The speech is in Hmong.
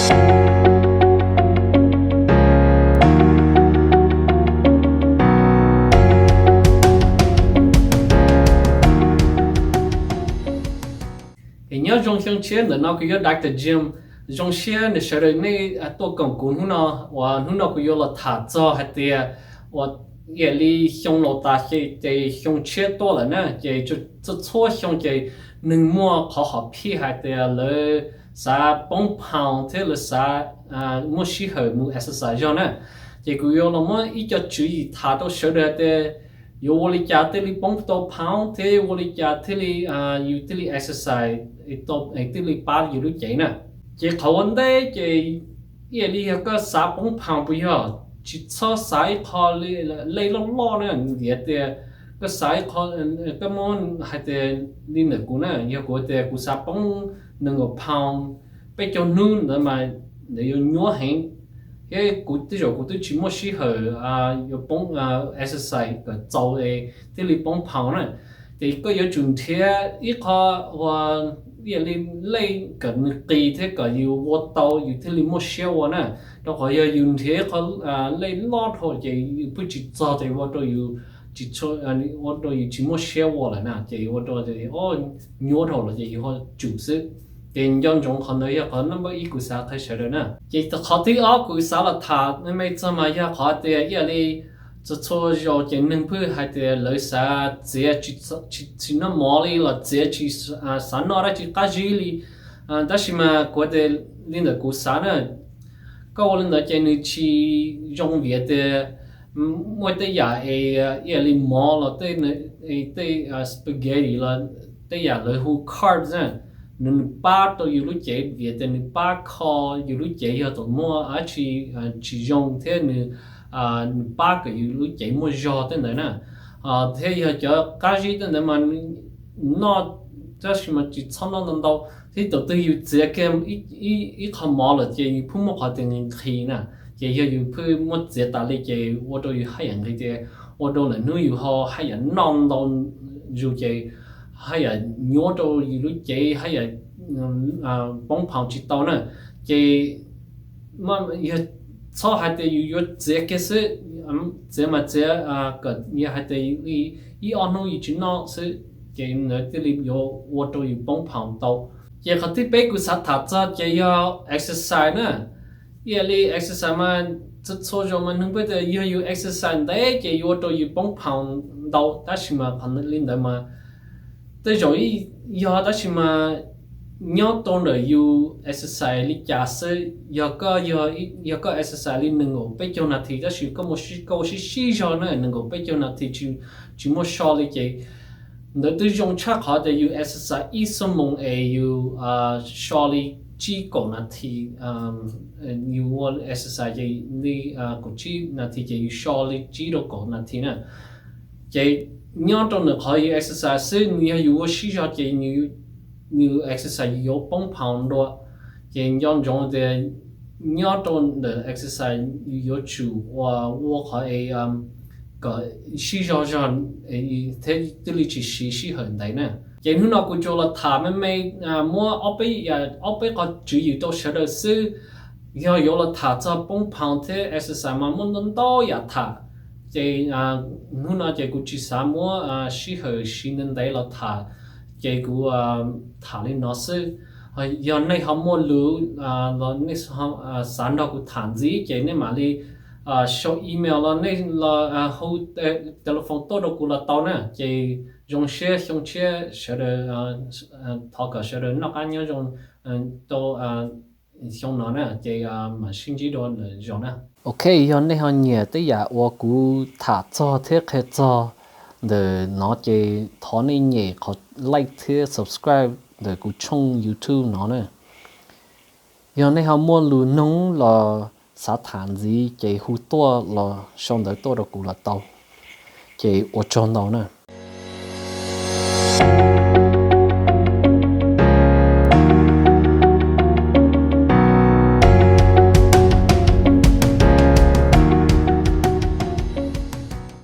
Es nyob zoo xyoo tshiab, ntawm no kuv yog Doctor Jim. Zoo siab nws sawv daws nej tuaj koom kuv hnub no, uas hnub no kuv yuav los tham txog hais tias uas ib yam li xyoo laus tas ces xyoo tshiab tuaj lawm na, ces txhua txhua xyoo ces neeg muaj qhov hom phiaj hais tias lawv xav poob pound thiab lawv xav muaj sij hawm mus exercise zog na. Ces kuv yuav los muab ib co tswv yim tham rau sawv daws hais tias yuav ua li cas thiaj li poob tau pound thiab ua li cas thiaj li yus thiaj li exercise thiaj li pab yus lub cev na. Ces qhov ua ntej ces ib yam li yog koj xav poob pound puas yog, tsis txhob xav ib qho lej loj loj na, vim tias koj xav ib qho, koj muab hais tias li ntawm kuv na, yog kuv tias kuv xav poob nees nkaum pound peb caug hnub ntawd mas ntawd yuav nyuaj heev, thiab kuv tej zaum kuv twb tsis muaj sij hawm yuav poob exercise kom txaus thiaj li poob pound na. Ces koj yuav tsum nrhiav ib qho ua ib yam li lej kom nws qis thiab kom yus ua tau yus thiaj li muaj siab ua na. Rau qhov yog yus nrhiav ib qho lej loj dhau ces yus pheej tsis txog ces ua rau yus ua rau yus tsis muaj siab ua lawm na, ces ua rau nyuaj dhau los ces yus ho tsum xwb. Ces nco ntsoov qhov ntawd yog qhov number ib kuv xav qhia sawv daws na. Ces qhov thib ob kuv xav los tham me me txog mas yog qhov tias ib yam li txhua txhua zaus ces neeg pheej hais tias lawv xav txiav, tsis noj mov li los txiav tsis xav noj dab tsi qab zib li. Tab sis mas kuv tias li ntawd kuv xav na, koj ua li ntawd ces nws tsis zoo vim tias muaj tej yam es ib yam li mov los tej spaghetti los tej yam lawv hu carbs na, nws pab rau yus lub cev vim tias nws pab kho yus lub cev yog thaum muaj dab tsi tsis zoo thiab nws pab kom yus lub cev muaj zog tej ntawd na. Thiab yog cov qab zib tej ntawd mas noj, tab sis mas tsis txhob noj ntau ntau, thiab thaum twg yus txiav kiag ib qho mov lawm ces yus pheej muaj qhov tias nqhis nqhis na, ces yog yus pheej muab txiav tas li ces ua rau yus haj yam nqhis ces ua rau lawm hnub yus ho haj yam noj ntau zus ces haj yam nyuaj rau yus lub cev haj yam poob pound tsis tau na. Ces yog txhob hais tias yus yuav txiav kiag xwb, txiav mas txiav kom yog hais tias ib ob hnub yus tsis noj xwb, ces ntawd thiaj li yuav ua rau yus poob pound tau. Ces qhov thib peb kuv xav tham txog ces yog exercise na. Ib yam li exercise mas txhua txhua zaus mas neeg pheej tias yog yus exercise ntev ces yuav ua rau yus poob pound ntau, tab sis mas qhov li ntawd mas tej zaum yog, tab sis mas nyob rau ntawm yus exercise li cas xwb. Yog koj, yog koj exercise li nees nkaum peb caug nas this tab sis koj ua sib sib zog na, nees nkaum peb caug nas this tsis muaj so li ces ntawd twb zoo tshaj qhov tias yus exercise ib xuab moos es yus so li tsib kaum nas this, yus ua exercise ces li kaum tsib nas this ces yus so li tsib rau kaum nas this na. Ces nyob rau ntawm qhov yus exercise xwb, yog yus ua sib zog ces yus exercise yus yuav poob pound dua. Ces nco ntsoov tias nyob rau ntawm exercise yus yuav tsum ua, ua qhov es kom sib zog zog thiab thiaj li tsis siv sij hawm ntev na. Ces hnub no kuv tsuas los tham me me, muab ob peb, ob peb qho tswv yim rau sawv daws xwb. Yog yuav los tham txog poob pound thiab exercise mas muaj ntau ntau yam tham. Ces hnub no ces kuv tsis xav muab sij hawm siv ntev ntev los tham, ces kuv tham li no xwb. Yog nej ho muaj lus los nej xav nrog kuv tham ntxiv ces nej mam li sau email los nej los hu telephone tuaj rau kuv los tau na. Ces zoo siab xyoo tshiab sawv daws, thov kom sawv daws noj qab nyob zoo rau xyoo no na, ces mam sib ntsib dua lwm zaus na. Ok, yog nej ho nyiam tej yam uas kuv tham txog thiab qhia txog ntawm no ces thov nej nyem qhov like thiab subscribe ntawm kuv tshooj YouTube no na. Yog nej ho muaj lus nug los xav tham ntxiv ces hu tuaj los sau ntawv tuaj rau kuv los tau. Ces ua tsaug ntau na.